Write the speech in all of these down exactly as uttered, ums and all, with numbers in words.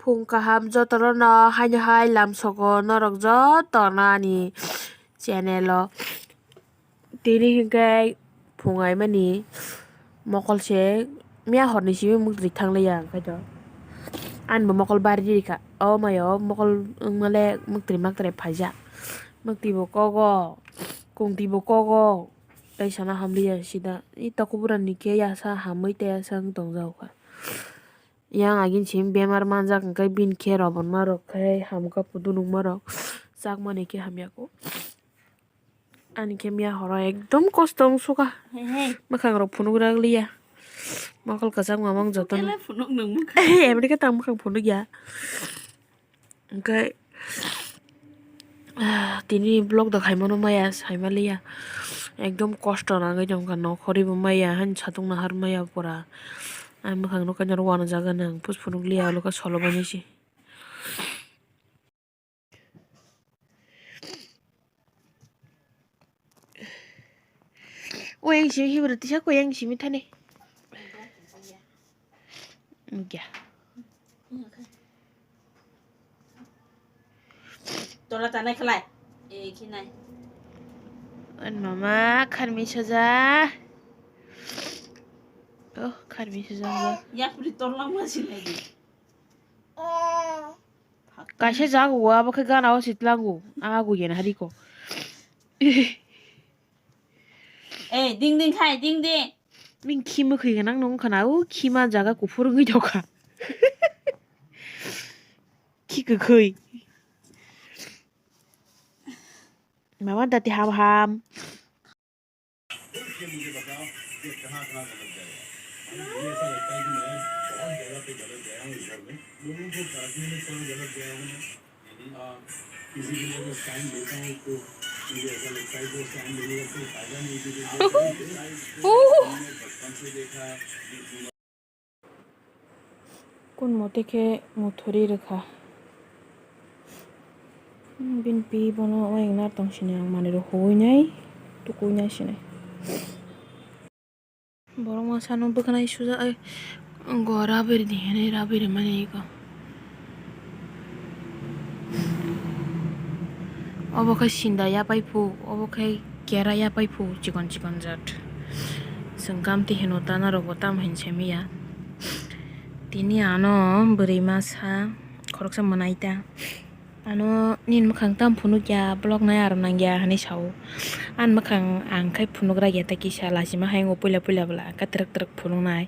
Phung kaham jotono no haino hai lamsogo norok jotono ani channel o. Tini hinkhe phung aimani mokol se miya horni simi muktwi thangliya hinkhe to. Ani bo mokol bari rikha. O maya o mokol wngmale muktwi maktwi phaijak. Muktwi bo kogo, kungtwi bo kogo. Tei sana hamliya sida. I takuburan ni khe yasa hamwi tei yasa wng tongjago kha. Yang agin simi bemar manjak hwnkhe bini khe robonma rok khai hamkha phudu nukma rok chakmani khe hamya kho. Ani khe miya horo ekdom kosto wng sukha. Hey, hey. Mwkhang rok phunuk rak liya. Mokol kwchak mamang jotono. Kele phunuk nung mwkhang. Eboni khe tang mwkhang phunuk ya. Hwnkhe, ah, tini vlog da khaimano maya saimaliya. Ekdom kosto nangwi tongkha, nokhorwi bo maya, han satung nahar maya pura. Ang mwkhang nukha noro uanajak gana, ang puspho nukliya, alo khe solo bainai se. O yang simi hibra tisa ko yang simi thani. Nugya. Tola tanai khalai. E khinai. An mama kharmi saja. Oh, kharmi saja. Ya puri tola ma sinai di. Kaisa jago, abo khe gana o sitlango. Ago yen hariko. Eh, ding ding khai, ding ding. Ning khi mwkhwi gwnang nung khana, o khima jaga kuphur wngwi tongkha. Khi kwkhwi. Mama dati ham ham. Kun mote khe muthuri rwkha. Bini pi bono oyeng nar tong sini ang manwi rok huwi nai tukui nai sini. Borok masa no bwkhanai suja ai go rabiri di hinwi rabiri mani go. Obo khe sinda yapai phu, obo khe kera yapai phu chikon chikon jat. Chwng kamti hino tana rok bo tamo hin semiya. Tini ano bwrwi masa khoroksa mwnai ta. Ano nini mwkhang tamo phunukya, vlog nai aro nangya hinwi sao. Ani mwkhang ang khai phunukrakya tei kisa lachima hai wngo puila puila bwla khe twrwk twrwk phunuknai.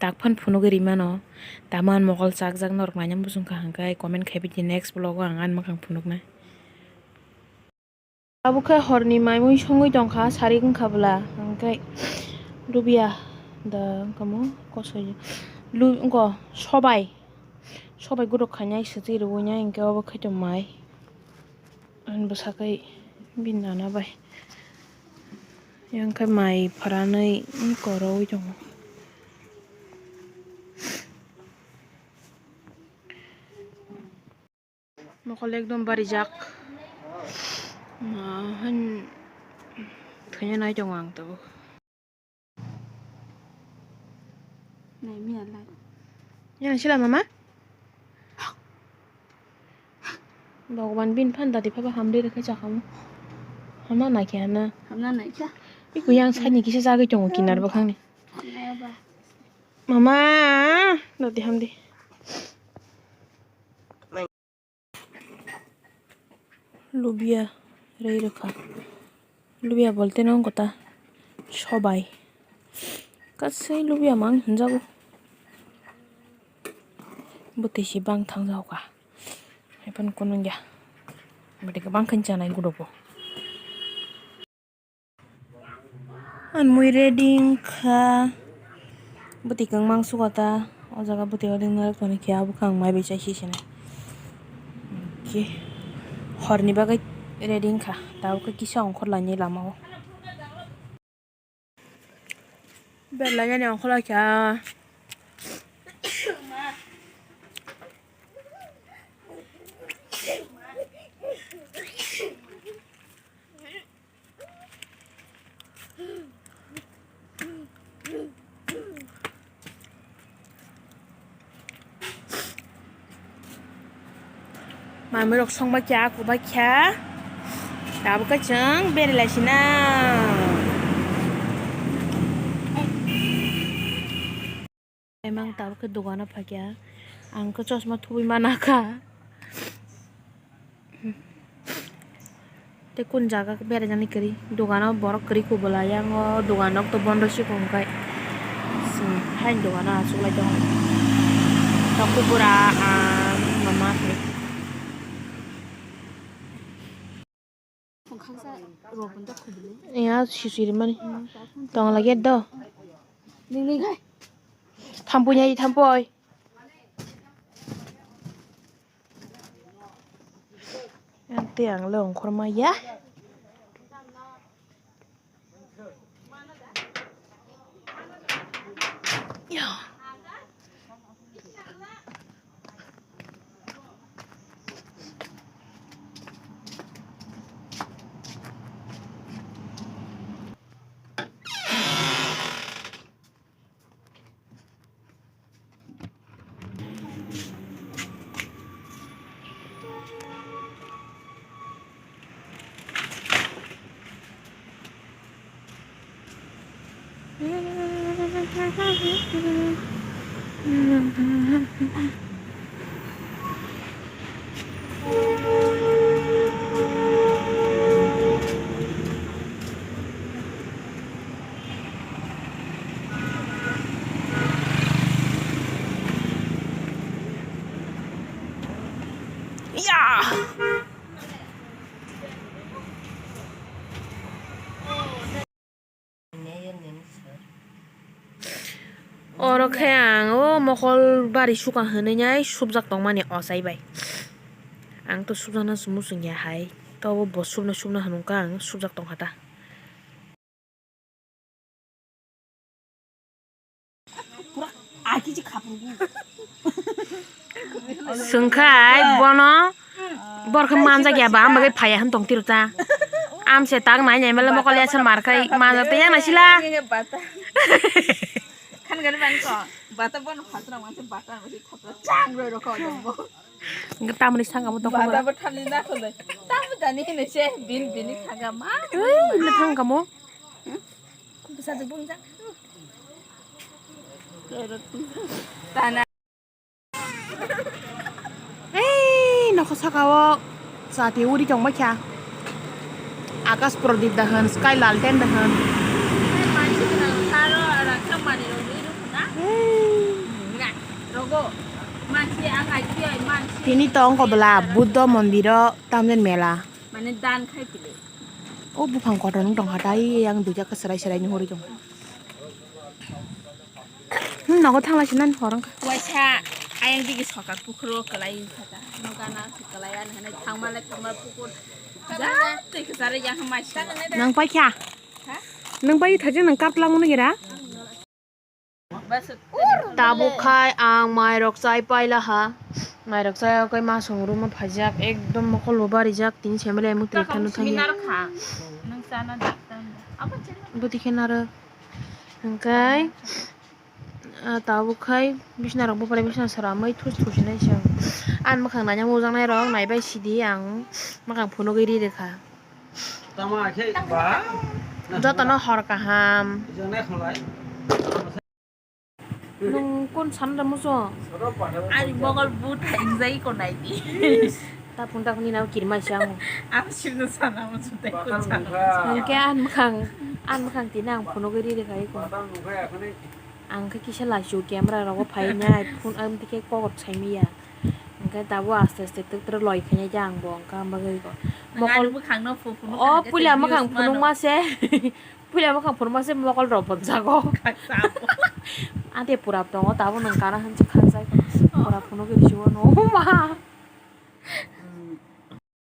Tak phano phunugwi rimano. Tamo ani mokol chakjak norok naina muchungkha hwnkhe comment khaibai di next vlog o ang ani mwkhang phunuknai. Abo khe horni mai mui songwi tongkha, sarik wngkha bwla, hwnkhe lubia da wngkha mo kosoi lu-, wngkha sobai, sobai gudok khainai swtwi rwui nai, hwnkhe obo khe to mai ani bwsa khai bini nana bai yang khai mai pharanwi koroui tongo. Mokol ekdom barijak. Ma, han, thwina nai tongo ang tabuk. Nai miya lai. Yang sila mama? Bhagwan bin phan dadi phaba hamri rwkhe chakhamu. Hamna naikhe hana. Hamna naikha. Iku yang sani kisa jagwi tongo kinar bwkhangni. Hamna ba. Mama, dadi hamdi. Lubia rei rwkha. Lubia bolte no wngkha ta sobai. Kasui lubia mang hinjago. Bwtwi se bang thangjago ka. Hai phano kunu wngya. Bwtwi kwbang khe chanai gudogo. Ang mui ready wngkha. Bwtwi kwngma wngsugo ta. O jaga bwtwi o ringna rwkmani khe abo khe ang mai bai chai si sinai. Khe horni bagwi ready wngkha. Tabukhe kisa ongkhor lainai lama o. Bel lainani ongkhor laikha. Mami rok song bai kha, aku bai kha. Tabuk khe chwng berai lai sina. Emang tabuk khe dogano phai kha. Ang khe chosma thubui mana kha. Tei kun jaga berai jani kwrwi. Dogano borok kwrwi kubula yang o dogan rok to bondo si kong kai. Sing hai dogano aswk lai tongo. Tok kubura ang mama khe. Ya sisiri mani. Tong lagi do. Thampui nyai thampui. Yang tiang lo ongkhorma ya. Ya. Ya. Oro khe ang o mokol bari sukang hinwi nai subjak tongmani ochai bai. Ang to subjakna muchung ya hai, tobo bo subna subna hwnka ang subjak tongkha ta. Pura aki ji khapur gu. Sungkhai bono borkhe manjak ya ba, ang bagwi phaiya hwn tong tiro ta. Amse tak nai nai mele mokol ya se mar khai manjak te yang nai sila. Bata. Khan gani bang ko. Bata bono phatra manse bata manse khapra chang roi rokho jombo. Tamoni sangamo tongkha bora. Bata bo thani na khole. Tamo jani hene se bin bini thangama. Ui, na thangkamo. Bwsajwk bung jak. Tana. Ei, nokha saka o chati uri tongma kha. Akash Pradip da hwn, Sky Lalten da hwn. Ei, mansi gwnang saro, rakha mani rok wi rukna. Ei. Nga, rogo. Mansi ang ai pi ai mansi. Tini tong ko bwla Buddha mondiro tamjen mela. Mane dan khai pile. O buphang kotor wng tongkha tai, yang duijak khe serai serai ni hori tong. Hmm, nogo thangla sinani hor wngkha. Waisa ayang digi sokak pukhuro kwlai wngkha ta. No gana se kwlai ani hanai thangma le thangma pukur. Ja tei kwcharo yang mai sa. Nang paikha? Ha? Nang pai thajeng nang kap lang mano gira? Tabuk khai ang mairok chai pailaha. Mairok chai o kai masong room o phaijak, ekdom mokol bo barijak, tini saimanle emuk twi thangno thangya. Bwtwi khe narwk. Hwnkhe, ah, tabuk khai bisna rok bupalai bisna sara mai thus thus hinai se. Ang mwkhang naina mujaknai rok naibai sidi ang mwkhang phunugwi ri rwkha. Tama khe ba? Jotono hor kaham. Ijang nai kholai. Nwng kun sanra muchung? Ani mokol but hai wngjai ko nai di. Ta phun ta phun ni nang kirmai se ang. Ang sibno sana muchung tai kun sana. Hwnkhe ang mwkhang, ang mwkhang tini ang phunugwi ri rwkha iko. Ang khe kisa laisio camera rogo phainai phun ang tike kokot saimaya. Hwnkhe tabuk aste aste twk twk loi khainai khe ang bo hwnkhe ang bagwi ko. Mokol bwkhangno phu phunuk o kha khe puila tei mwkhang views mano. Phunukma se. Puila mwkhang phunukma se mokol rok bonjago. Kaksa abo. Ante pura tongo tabuk nwng kana hansi khanjak. Pura phunugwi risibo no ma.